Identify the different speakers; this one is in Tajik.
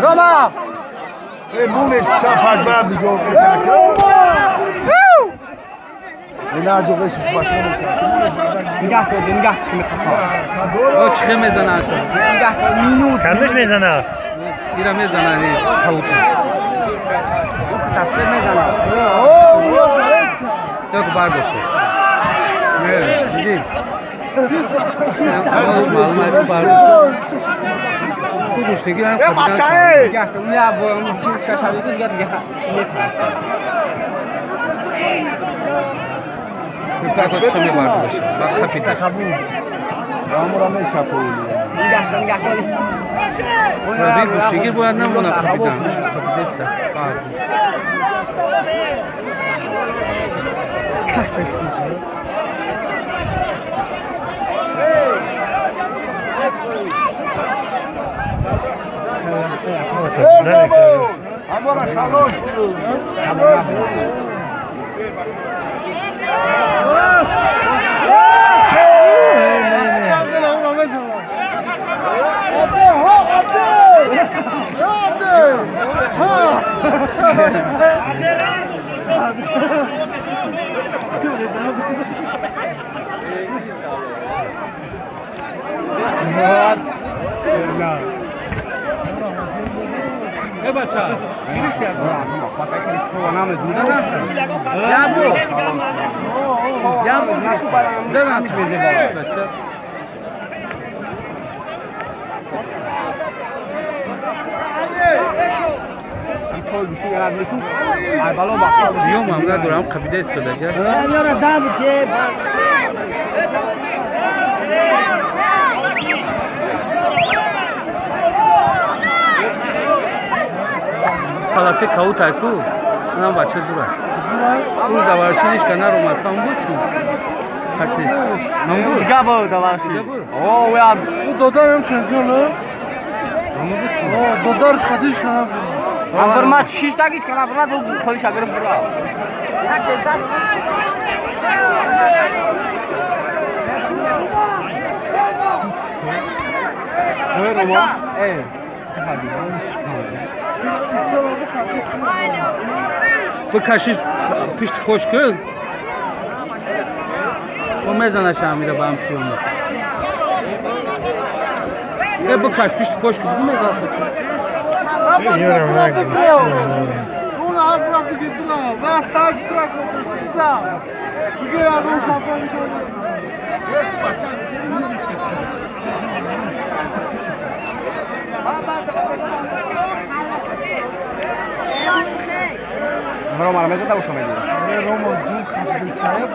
Speaker 1: Рома! Нигоҳ кун, нигоҳ чӣ мекунад.
Speaker 2: О, чӣ мезана аша?
Speaker 1: Нигоҳ кун, минут.
Speaker 3: Кандаш мезана.
Speaker 2: Ира мезана не, каута.
Speaker 1: Тасвир мезана.
Speaker 2: Як бардошт. Не, диди. Маълум аст бардошт. Ту гӯштагӣ ҳам
Speaker 1: Э, нигоҳ кун, я бо кашали дига дига.
Speaker 2: Гӯштигир бояд намона капитан. Капитеста.
Speaker 1: Каш пеш.
Speaker 4: Agora خلاص.
Speaker 2: Э, бача. Бача. Ё мам надорам қабида истодага. Халасе каутай ку. Нам бача зура. Ӯ даваршиниш ка наромад кам буд чун. Хати. Нам буд.
Speaker 1: Дига буд даварши. О, я
Speaker 4: Ӯ додарам чемпион.
Speaker 2: Нам буд.
Speaker 4: О, додарш хатиш кана.
Speaker 1: Аврмат 6 тагич кана аврмат бу холи шагир бура. Э,
Speaker 2: Бикашиш пишти пош кун. О мезана шамира ба ҳам сиёма. Э, бикаш пишти пош кун, мезана.
Speaker 1: Рома, мезада ушо медида.
Speaker 4: Рома зуд хафтесаев,